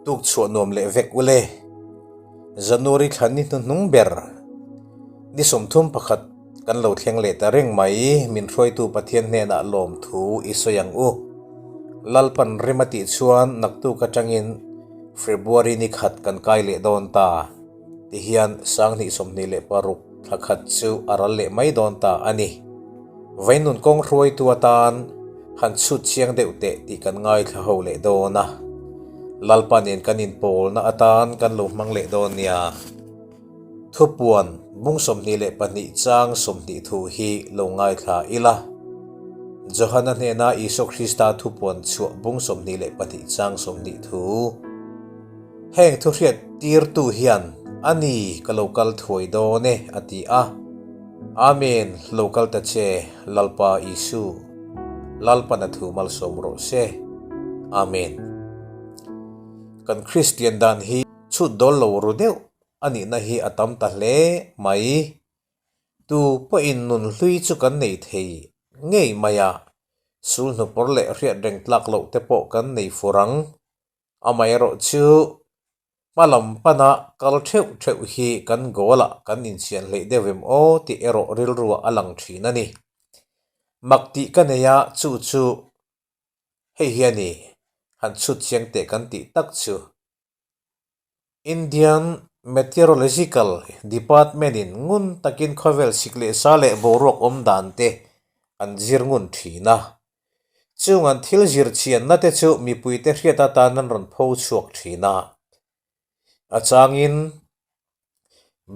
Tuk chhuah nuam leh vek ule. January thla ni hnuhnung ber ni 31 kan lo thleng leh ta reng mai. Min hruaitu Pathian hnenah lawmthu i sawi ang u. Lalpan rem a tih chuan naktuk atangin February ni khat kan kai leh dawn ta. Tihian 2026 thla khat chu a ral leh mai dawn ta a ni. Vainun kawng hruaitu atan han chhut chiang deuh teh tih kan ngaithla ho leh dawn a. Lalpa nen kan inpawlna atan kan lo hmang leh dawn nia. Thupuan bung 22 chang 20 thu hi lo ngaithla ila. Johana hnena Isua Krista thupuan chhuah bung 22 chang 20 thu. Heng thuhriat tirtu hian a ni ka lo kal thuai dawn e a ti a. Amen, lo kal ta che Lalpa Isu. Lalpan a thu malsawm rawh se. Amen. Kan Kristian dan hi chhut dawl lo ru deuh a nihna hi a tam ta hle mai. Tu pawhin nun hlui chu kan nei thei ngei mai a, sulhnu pawr leh hriat reng tlak loh te pawh kan nei fur ang. Amaherawh chu hma lam pana kal theuh theuh hi kan goal ah kan inchhian hleih deuh em aw tih erawh rilruah a lang thin a ni. Mak tih ka nei a, chu chu hei hi a ni, han chhut chiang teh kan tih tak chu. Indian Meteorological Department in ngun takin khawvel sik leh sa leh boruak awm dan te an zir ngun thin a. Chung an thil zir chianna te chu mipuite hriat atan an rawn pho chhuak thin a. A changin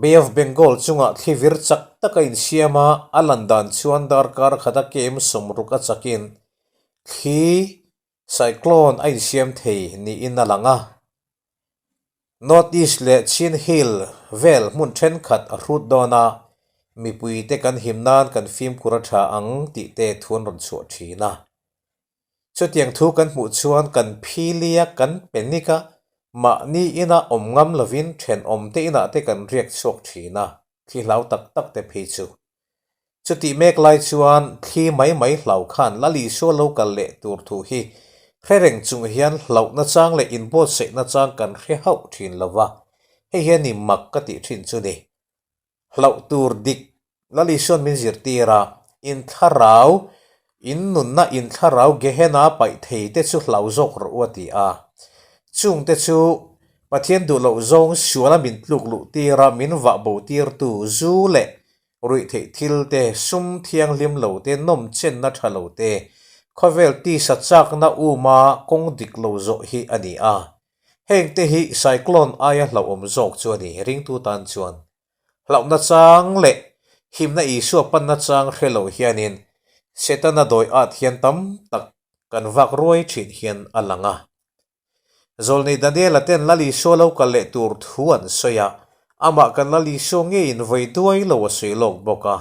Bay of Bengal chungah thli vir chak tak a insiam a, a lan dan chuan darkar khata kem 60 a chakin thli cyclone a insiam thei niin a lang a. North East leh Chin Hill vel hmun thenkhat a hrut dawn a, mipuite kan him nan kan fimkhur a tha ang tih te thu an rawn chhuah thin a. Chutiang thu kan hmuh chuan kan phili a, kan panic a, mahni ina awm ngam lovin thenawmte inah te kan riak chhuak thin a, thli hlau tak tak te phei chu. Chutih mek lai chuan thli mai mai hlau khan Lal Isua lo kal leh tur thu hi hre reng chung hian hlauhna chang leh inbuatsaihna chang kan hre hauh thin lo va, hei hian i mak ka tih thin chu ni. Hlauh tur dik Lal Isua'n min zirtir a, inthlarau, in nunna inthlarau Gehenna paih thei te chu hlau zawk rawh u a ti a. Chungte chu Pathian duh loh zawng suala min tluk luh tir a, min vah bo tirtu zu leh Ruihtheih thil te, sum thianghlim lo te, nawm chenna tha lo te, khawvel tisa chakna uma kawng dik lo zawh hi a ni a. Heng te hi cyclone aia hlauhawm zawk chu a ni, ringtu tan chuan. Hlauhna chang leh himna Isua panna chang hre lo hianin Setana dawi at hian tam tak kan vak ruai thin hian a lang a. Zawlnei Daniela ten Lal Isua lo kal leh tur thu an sawi a, amah kan Lal Isua ngeiin vawi duai lo a sawi lawk bawk a.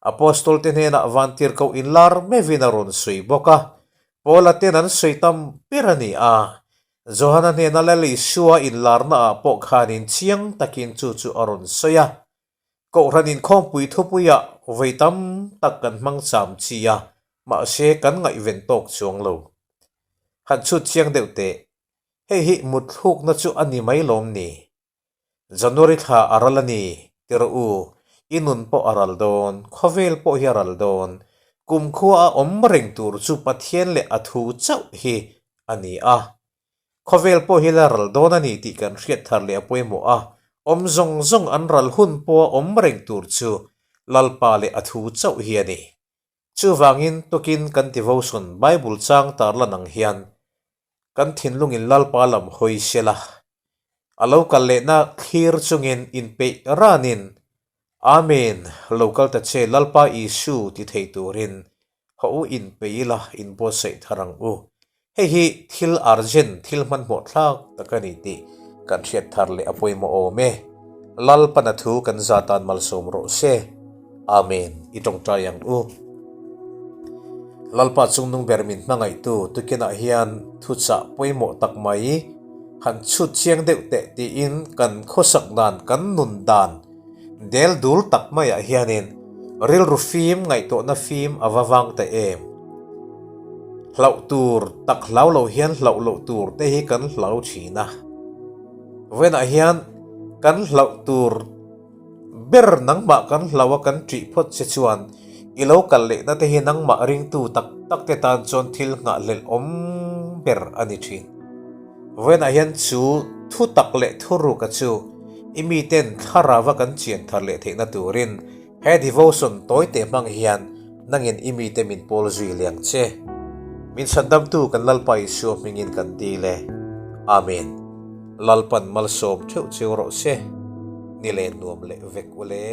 Apostol te hnenah vantirhkoh inlar meuhin a rawn sawi bawk a, Paula ten an sawi tam ber a ni a. Johana hnena Lal Isua inlarna ah pawh khanin chiang takin chu chu a rawn sawi a. Kohhran inkhawmpui thupuiah vawi tam tak kan hmang cham chi a, mahse kan ngaihven tawk chuang lo. Han chhut chiang deuh teh, hei hi mutthlukna chu a ni mai lawm ni? January thla a ral a ni, ti rawh u, i nun pawh a ral dawn, khawvel pawh hi a ral dawn, kumkhua a awm reng tur chu Pathian leh a thu chauh hi a ni a. Khawvel pawh hi la ral dawn a ni tih kan hriat thar leh a pawimawh a, awm zawng zawng an ral hun pawha awm reng tur chu Lalpa leh a thu chauh hi a ni. Chuvangin tukin kan devotion Bible chang tarlan ang hian kan thinlungin Lalpa lam hawi sela, a lo kal lehna thlir chungin inpeih ranin Amen, lo kal ta che Lalpa Isu ti thei turin haw u inpeih ila inbuatsaih thar ang u. Hei hi thil urgent, thil hmanhmawh thlak tak a ni tih kan hriat thar leh a pawimawh awm e. Lalpana thu kan za tan malsawm rawh se. Amen. I tawngtai ang u. Lalpa chungnung ber min hmangaihtu tukinah hian thuchah pawimawh tak mai han chhut chiang deuh teh tiin kan khawsak dan, kan nun dan del dul tak maiah hianin rilru fim, ngaihtuahna fim a va vang ta em? Hlauh tur tak hlau lo hian hlauh loh tur te hi kan hlau thin a. Vawiinah hian kan hlauh tur ber nangmah kan hlauh a kan ṭih phawt che chuan i lo kal lehna te hi nangmah ringtu tak tak te tan chuan thil nghahhlelh awm ber a ni ṭhin. Vawiinah hian chu thu tak leh thuruka chu i miten thlarava kan chian thar leh theihna turin He devotion tawite hmang hian nangin i mite min pawl zui liang che. Min chhandamtu kan Lalpa Isua hmingin kan dil e. Amen. Lalpan malsawm theuh cheu rawh se. Ni leh nuam leh vek ule.